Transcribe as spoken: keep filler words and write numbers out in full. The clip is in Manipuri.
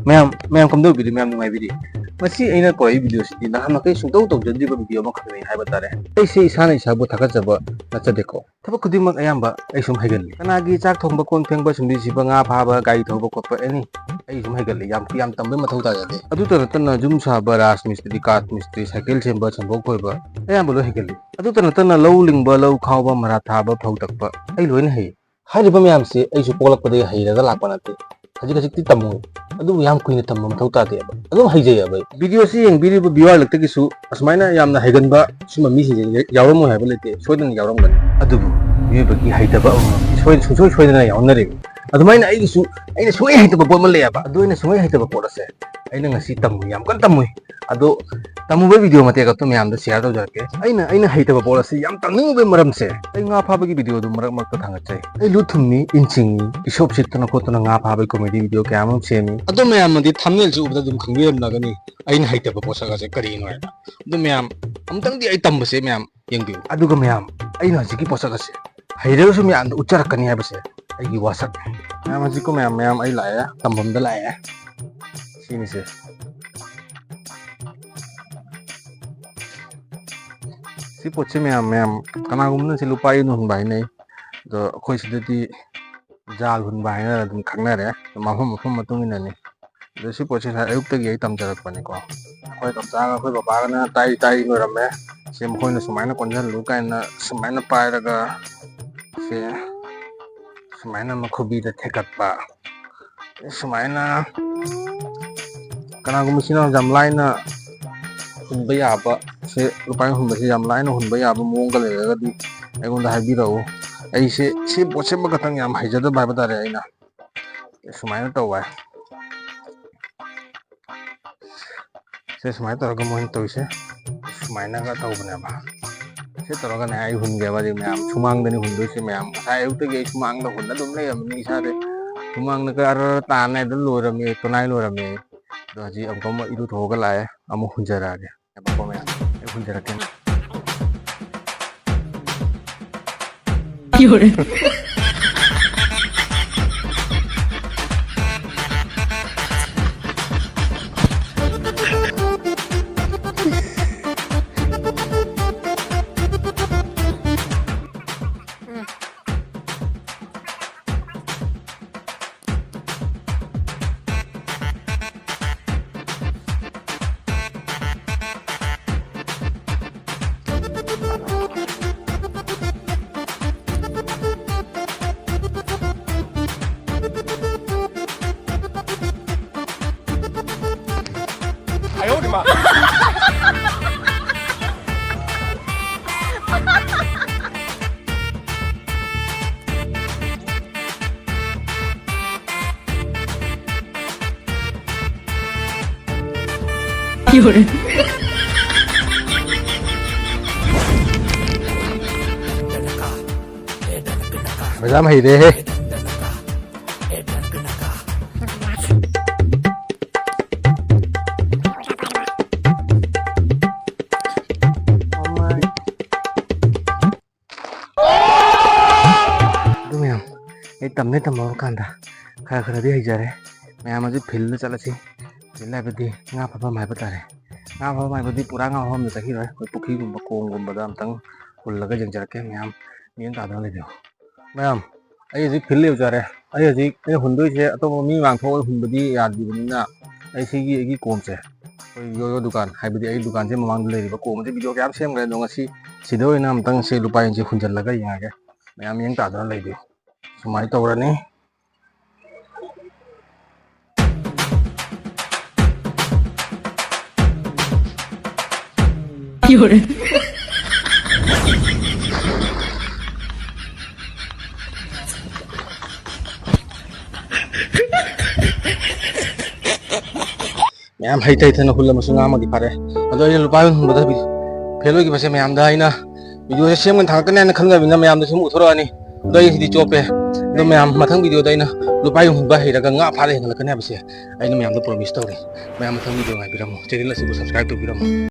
ꯃꯌꯥꯝ ꯃꯌꯥꯝ ꯀꯝꯗꯧꯕꯤꯔꯤ? ꯃꯌꯥꯝ ꯅꯨꯡꯉꯥꯏꯕꯤꯔꯤ? ꯃꯁꯤ ꯑꯩꯅ ꯄꯨꯔꯛꯏ ꯚꯤꯗꯤꯑꯣꯁꯤꯗꯤ ꯅꯍꯥꯟꯃꯈꯩ ꯁꯨꯡꯇꯧ ꯇꯧꯖꯗ꯭ꯔꯤꯕ ꯚꯤꯗꯤꯑꯣ ꯑꯃꯈꯛꯅꯤ ꯍꯥꯏꯕ ꯇꯥꯔꯦ꯫ ꯑꯩꯁꯦ ꯏꯁꯥꯅ ꯏꯁꯥꯕꯨ ꯊꯥꯒꯠꯆꯕ ꯅꯠꯆꯗꯦꯀꯣ꯫ ꯊꯕꯛ ꯈꯨꯗꯤꯡꯃꯛ ꯑꯌꯥꯝꯕ ꯑꯩ ꯁꯨꯝ ꯍꯩꯒꯜꯂꯤ꯫ ꯀꯅꯥꯒꯤ ꯆꯥꯛ ꯊꯣꯡꯕ, ꯀꯣꯟ ꯐꯦꯡꯕ, ꯁꯨꯝꯕꯤ ꯁꯤꯕ, ꯉꯥ ꯐꯥꯕ, ꯒꯥꯔꯤ ꯊꯧꯕ ꯈꯣꯠꯄ, ꯑꯦꯅꯤ, ꯑꯩ ꯁꯨꯝ ꯍꯩꯒꯜꯂꯤ꯫ ꯌꯥꯝ, ꯌꯥꯝ ꯇꯝꯕꯩ ꯃꯊꯧ ꯇꯥꯖꯗꯦ꯫ ꯑꯗꯨꯇ ꯅꯠꯇꯅ ꯌꯨꯝ ꯁꯥꯕ, ꯔꯥꯖ ꯃꯤꯁꯇ꯭ꯔꯤ, ꯀꯥꯁ ꯃꯤꯁꯇ꯭ꯔꯤ, ꯁꯥꯏꯀꯜ ꯁꯦꯝꯕ, ꯁꯝꯕꯣꯛ ꯈꯣꯏꯕ, ꯑꯌꯥꯝꯕ ꯂꯣꯏ ꯍꯩꯒꯜꯂꯤ꯫ ꯑꯗꯨꯇ ꯅꯠꯇꯅ ꯂꯧ ꯂꯤꯡꯕ, ꯂꯧ ꯈꯥꯎꯕ, ꯃꯔꯥ ꯊꯥꯕ, ꯐꯧ ꯇꯛꯄ, ꯑꯩ ꯂꯣꯏꯅ ꯍꯩ꯫ ꯍꯥꯏꯔꯤꯕ ꯃꯌꯥꯝꯁꯤ ꯑꯩꯁꯨ ꯄꯣꯛꯂꯛꯄꯗꯒꯤ ꯍꯩꯔꯒ ꯂꯥꯛꯄ ꯅꯠꯇꯦ꯫ ꯈꯖꯤꯛ ꯈꯖꯤꯛꯇꯤ ꯇꯝꯃꯨ, ꯑꯗꯨꯕꯨ ꯌꯥꯝ ꯀꯨꯏꯅ ꯇꯝꯕ ꯃꯊꯧ ꯇꯥꯗꯦꯕ, ꯑꯗꯨꯝ ꯍꯩꯖꯩꯑꯕ ꯑꯩ꯫ ꯚꯤꯗꯤꯑꯣꯁꯤ ꯌꯦꯡꯕꯤꯔꯤꯕ ꯚꯤꯌꯨꯋꯔ ꯂꯛꯇꯒꯤꯁꯨ ꯑꯁꯨꯃꯥꯏꯅ ꯌꯥꯝꯅ ꯍꯩꯒꯟꯕ ꯁꯨꯝꯕ ꯃꯤꯁꯤꯡꯁꯦ ꯌꯥꯎꯔꯝꯃꯣꯏ ꯍꯥꯏꯕ ꯂꯩꯇꯦ, ꯁꯣꯏꯗꯅ ꯌꯥꯎꯔꯝꯒꯅꯤ꯫ ꯑꯗꯨꯕꯨ ꯃꯤꯑꯣꯏꯕꯒꯤ ꯍꯩꯇꯕ ꯑꯃꯃꯝꯗꯤ ꯁꯣꯏ-, ꯁꯨꯡꯁꯣꯏ ꯁꯣꯏꯗꯅ ꯌꯥꯎꯔꯝꯅꯔꯤꯕꯅꯤ꯫ ꯑꯗꯨꯃꯥꯏꯅ ꯑꯩꯒꯤꯁꯨ, ꯑꯩꯅ ꯁꯨꯡꯍꯩ ꯍꯩꯇꯕ ꯄꯣꯠ ꯑꯃ ꯂꯩꯌꯦꯕ, ꯑꯗꯨ ꯑꯩꯅ ꯁꯨꯡꯍꯩ ꯍꯩꯇꯕ ꯄꯣꯠ ꯑꯁꯦ ꯑꯩꯅ ꯉꯁꯤ ꯇꯝꯃꯨꯏ, ꯌꯥꯝ ꯀꯟꯅ ꯇꯝꯃꯨꯏ꯫ ꯑꯗꯣ ꯇꯝꯃꯨꯕꯩ ꯚꯤꯗꯤꯑꯣ ꯃꯇꯦꯛ ꯑꯗꯨ ꯃꯌꯥꯝꯗ ꯁꯤꯌꯔ ꯇꯧꯖꯔꯛꯀꯦ꯫ ꯑꯩꯅ, ꯑꯩꯅ ꯍꯩꯇꯕ ꯄꯣꯠ ꯑꯁꯤ ꯌꯥꯝ ꯇꯝꯅꯤꯡꯉꯨꯕꯩ ꯃꯔꯝꯁꯦ, ꯑꯩ ꯉꯥ ꯐꯥꯕꯒꯤ ꯚꯤꯗꯤꯑꯣ ꯑꯗꯨ ꯃꯔꯛ ꯃꯔꯛꯇ ꯊꯥꯡꯒꯠꯆꯩ꯫ ꯑꯩ ꯂꯨ ꯊꯨꯝꯃꯤ, ꯏꯟ ꯆꯤꯡꯉꯤ, ꯏꯁꯣꯞ ꯁꯤꯠꯇꯅ ꯈꯣꯠꯇꯅ ꯉꯥ ꯐꯥꯕꯒꯤ ꯀꯣꯃꯦꯗꯤ ꯚꯤꯗꯤꯑꯣ ꯀꯌꯥ ꯑꯃ ꯁꯦꯝꯃꯤ꯫ ꯑꯗꯣ ꯃꯌꯥꯝꯅꯗꯤ ꯊꯝꯅꯦꯜꯁꯤ ꯎꯕꯗ ꯑꯗꯨꯝ ꯈꯪꯕꯤꯔꯝꯂꯒꯅꯤ ꯑꯩꯅ ꯍꯩꯇꯕ ꯄꯣꯠꯁꯛ ꯑꯁꯦ ꯀꯔꯤꯅꯣ ꯍꯥꯏꯕ꯫ ꯑꯗꯣ ꯃꯌꯥꯝ ꯑꯃꯨꯛꯇꯪꯗꯤ ꯑꯩ ꯇꯝꯕꯁꯦ ꯃꯌꯥꯝ ꯌꯦꯡꯕꯤꯌꯨ꯫ ꯑꯗꯨꯒ ꯃꯌꯥꯝ, ꯑꯩꯅ ꯍꯧꯖꯤꯛꯀꯤ ꯄꯣꯠꯁꯛ ꯑꯁꯦ ꯍꯩꯔꯒꯁꯨ ꯃꯌꯥꯝꯗ ꯎꯠꯆꯔꯛꯀꯅꯤ ꯍꯥꯏꯕꯁꯦ ꯑꯩꯒꯤ ꯋꯥꯁꯛꯅꯤ꯫ ꯃꯌꯥꯝ ꯍꯧꯖꯤꯛꯀꯣ ꯃꯌꯥꯝ, ꯃꯌꯥꯝ ꯑꯩ ꯂꯥꯛꯑꯦ, ꯇꯝꯐꯝꯗ ꯂꯥꯛꯑꯦ꯫ ꯁꯤꯅꯤꯁꯦ꯫ ꯁꯤ ꯄꯣꯠꯁꯦ ꯃꯌꯥꯝ, ꯃꯌꯥꯝ ꯀꯅꯥꯒꯨꯝꯕꯅ ꯁꯤ ꯂꯨꯄꯥ ꯏꯟ ꯍꯨꯟꯕ ꯍꯥꯏꯅꯩ꯫ ꯑꯗꯣ ꯑꯩꯈꯣꯏ ꯁꯤꯗꯗꯤ ꯖꯥꯜ ꯍꯨꯟꯕ ꯍꯥꯏꯅꯔ ꯑꯗꯨꯝ ꯈꯪꯅꯔꯦ꯫ ꯃꯐꯝ ꯃꯐꯝ ꯃꯇꯨꯡ ꯏꯟꯅꯅꯤ꯫ ꯑꯗꯣ ꯁꯤ ꯄꯣꯠꯁꯦ ꯉꯁꯥꯏ ꯑꯌꯨꯛꯇꯒꯤ ꯑꯩ ꯇꯝꯖꯔꯛꯄꯅꯤꯀꯣ꯫ ꯑꯩꯈꯣꯏ ꯀꯝꯆꯥꯒ ꯑꯩꯈꯣꯏ ꯕꯕꯥꯒꯅ ꯇꯥꯛꯏ ꯇꯥꯛꯏ ꯂꯣꯏꯔꯝꯃꯦ꯫ ꯁꯤ ꯃꯈꯣꯏꯅ ꯁꯨꯃꯥꯏꯅ ꯀꯣꯟꯁꯤꯜꯂꯨ ꯀꯥꯏꯅ ꯁꯨꯃꯥꯏꯅ ꯄꯥꯏꯔꯒ ꯁꯦ ꯁꯨꯃꯥꯏꯅ ꯃꯈꯨꯕꯤꯗ ꯊꯦꯛꯀꯠꯄ꯫ ꯁꯨꯃꯥꯏꯅ ꯀꯅꯥꯒꯨꯝꯕꯁꯤꯅ ꯌꯥꯝ ꯂꯥꯏꯅ ꯍꯨꯟꯕ ꯌꯥꯕ, ꯁꯦ ꯂꯨꯄꯥ ꯍꯨꯟꯕꯁꯦ ꯌꯥꯝ ꯂꯥꯏꯅ ꯍꯨꯟꯕ ꯌꯥꯕ ꯃꯑꯣꯡꯒ ꯂꯩꯔꯒꯗꯤ ꯑꯩꯉꯣꯟꯗ ꯍꯥꯏꯕꯤꯔꯛꯎ꯫ ꯑꯩꯁꯦ ꯁꯤ ꯄꯣꯠꯁꯦ ꯑꯃꯈꯛꯇꯪ ꯌꯥꯝ ꯍꯩꯖꯗꯕ ꯍꯥꯏꯕ ꯇꯥꯔꯦ꯫ ꯑꯩꯅ ꯁꯨꯃꯥꯏꯅ ꯇꯧꯕ ꯍꯥꯏ꯫ ꯁꯦ ꯁꯨꯃꯥꯏꯅ ꯇꯧꯔꯒ ꯃꯣꯏꯅ ꯇꯧꯔꯤꯁꯦ ꯁꯨꯃꯥꯏꯅꯒ ꯇꯧꯕꯅꯦꯕ꯫ ꯁꯤ ꯇꯧꯔꯒꯅꯦ ꯑꯩ ꯍꯨꯟꯒꯦꯕ꯫ ꯑꯗꯩ ꯃꯌꯥꯝ ꯁꯨꯃꯥꯡꯗꯅꯤ ꯍꯨꯟꯗꯣꯏꯁꯦ꯫ ꯃꯌꯥꯝ ꯉꯁꯥꯏ ꯑꯌꯨꯛꯇꯒꯤ ꯑꯩ ꯁꯨꯃꯥꯡꯗ ꯍꯨꯟ ꯑꯗꯨꯝ ꯂꯩꯔꯝꯃꯤꯅꯤ꯫ ꯏꯁꯥꯗꯤ ꯁꯨꯃꯥꯡꯗ ꯀ-, ꯑꯔ-, ꯇꯥꯟꯅ ꯑꯗꯨꯝ ꯂꯣꯏꯔꯝꯃꯤ, ꯇꯨꯅꯥꯏ ꯂꯣꯏꯔꯝꯃꯤ꯫ ꯑꯗꯣ ꯍꯧꯖꯤꯛ ꯑꯃꯨꯛꯀ ꯑꯃꯨꯛ ꯏꯔꯨꯊꯣꯛꯑꯒ ꯂꯥꯛꯑꯦ, ꯑꯃꯨꯛ ꯍꯨꯟꯖꯔꯛꯑꯒꯦ꯫ ꯉꯥꯏꯈꯣꯀꯣ ꯃꯌꯥꯝ, ꯑꯩ ꯍꯨꯟꯖꯔꯛꯀꯦ꯫ ꯃꯦꯗꯥꯝ ꯍꯩꯔꯦꯍꯦ꯫ ꯑꯗꯨ ꯃꯌꯥꯝ, ꯑꯩ ꯇꯝꯗꯤ ꯇꯝꯍꯧꯔꯀꯥꯟꯗ ꯈꯔ ꯈꯔꯗꯤ ꯍꯩꯖꯔꯦ꯫ ꯃꯌꯥꯝ ꯑꯗꯨ ꯐꯤꯜꯗ ꯆꯠꯂꯁꯤ꯫ ꯐꯤꯜ ꯍꯥꯏꯕꯗꯤ ꯉꯥ ꯐꯥꯐꯝ ꯍꯥꯏꯕ ꯇꯥꯔꯦ꯫ ꯉꯥ ꯐꯥꯐꯝ ꯍꯥꯏꯕꯗꯤ ꯄꯨꯔꯥ ꯉꯥ ꯐꯥꯐꯝꯗ ꯆꯠꯈꯤꯔꯣꯏ꯫ ꯑꯩꯈꯣꯏ ꯄꯨꯈ꯭ꯔꯤꯒꯨꯝꯕ, ꯀꯣꯝꯒꯨꯝꯕꯗ ꯑꯝꯇꯪ ꯍꯨꯜꯂꯒ ꯌꯦꯡꯖꯔꯛꯀꯦ꯫ ꯃꯌꯥꯝ ꯃꯤꯠꯌꯦꯡ ꯇꯥꯗꯨꯅ ꯂꯩꯕꯤꯌꯨ꯫ ꯃꯌꯥꯝ, ꯑꯩ ꯍꯧꯖꯤꯛ ꯐꯤꯜ ꯌꯧꯖꯔꯦ꯫ ꯑꯩ ꯍꯧꯖꯤꯛ ꯑꯩꯅ ꯍꯨꯟꯗꯣꯏꯁꯦ ꯑꯇꯣꯞꯄ ꯃꯤ ꯃꯥꯡ ꯊꯣꯛꯑꯒ ꯍꯨꯟꯕꯗꯤ ꯌꯥꯗ꯭ꯔꯤꯕꯅꯤꯅ, ꯑꯩ ꯁꯤꯒꯤ ꯑꯩꯒꯤ ꯀꯣꯝꯁꯦ, ꯑꯩꯈꯣꯏ ꯌꯣꯌꯣ ꯗꯨꯀꯥꯟ, ꯍꯥꯏꯕꯗꯤ ꯑꯩ ꯗꯨꯀꯥꯟꯁꯦ ꯃꯃꯥꯡꯗ ꯂꯩꯔꯤꯕ ꯀꯣꯝ ꯑꯁꯤ ꯚꯤꯗꯤꯑꯣ ꯀꯌꯥꯝ ꯁꯦꯝꯈ꯭ꯔꯦ, ꯑꯗꯣ ꯉꯁꯤ ꯁꯤꯗ ꯑꯣꯏꯅ ꯑꯝꯇꯪ ꯁꯤ ꯂꯨꯄꯥ ꯌꯥꯡꯈꯩ ꯍꯨꯟꯖꯜꯂꯒ ꯌꯦꯡꯉꯒꯦ꯫ ꯃꯌꯥꯝ ꯌꯦꯡ ꯇꯥꯗꯨꯅ ꯂꯩꯕꯤꯌꯨ꯫ ꯁꯨꯃꯥꯏꯅ ꯇꯧꯔꯅꯤ꯫ ꯃꯌꯥꯝ ꯍꯩꯇ ꯍꯩꯇꯅ ꯍꯨꯜ ꯑꯃꯁꯨ ꯉꯥ ꯑꯃꯗꯤ ꯐꯥꯔꯦ꯫ ꯑꯗꯣ ꯑꯩꯅ ꯂꯨꯄꯥ ꯍꯨꯟꯕꯗ ꯐꯦꯜ ꯑꯣꯏꯈꯤꯕꯁꯦ ꯃꯌꯥꯝꯗ ꯑꯩꯅ ꯚꯤꯗꯤꯑꯣꯁꯦ ꯁꯦꯝꯒꯅ ꯊꯥꯡꯒꯠꯀꯅꯤ ꯍꯥꯏꯅ ꯈꯟꯈ꯭ꯔꯕꯅꯤꯅ ꯃꯌꯥꯝꯗꯁꯨ ꯁꯨꯝ ꯎꯠꯊꯣꯔꯛꯑꯅꯤ꯫ ꯑꯗꯣ ꯑꯩ ꯁꯤꯗꯤ ꯆꯣꯞꯄꯦ꯫ ꯑꯗꯣ ꯃꯌꯥꯝ, ꯃꯊꯪ ꯚꯤꯗꯤꯑꯣꯗ ꯑꯩꯅ ꯂꯨꯄꯥ ꯌꯣꯟꯕ ꯍꯩꯔꯒ ꯉꯥ ꯐꯥꯔ ꯍꯦꯟꯒꯠꯂꯛꯀꯅꯤ ꯍꯥꯏꯕꯁꯦ ꯑꯩꯅ ꯃꯌꯥꯝꯗ ꯄ꯭ꯔꯣꯃꯤꯁ ꯇꯧꯔꯤ꯫ ꯃꯌꯥꯝ ꯃꯊꯪ ꯚꯤꯗꯤꯑꯣ ꯉꯥꯏꯕꯤꯔꯝꯃꯣ, ꯆꯦꯅꯦꯜ ꯑꯁꯤꯕꯨ ꯁꯕꯁꯀ꯭ꯔꯥꯏꯕ ꯇꯧꯕꯤꯔꯝꯃꯣ꯫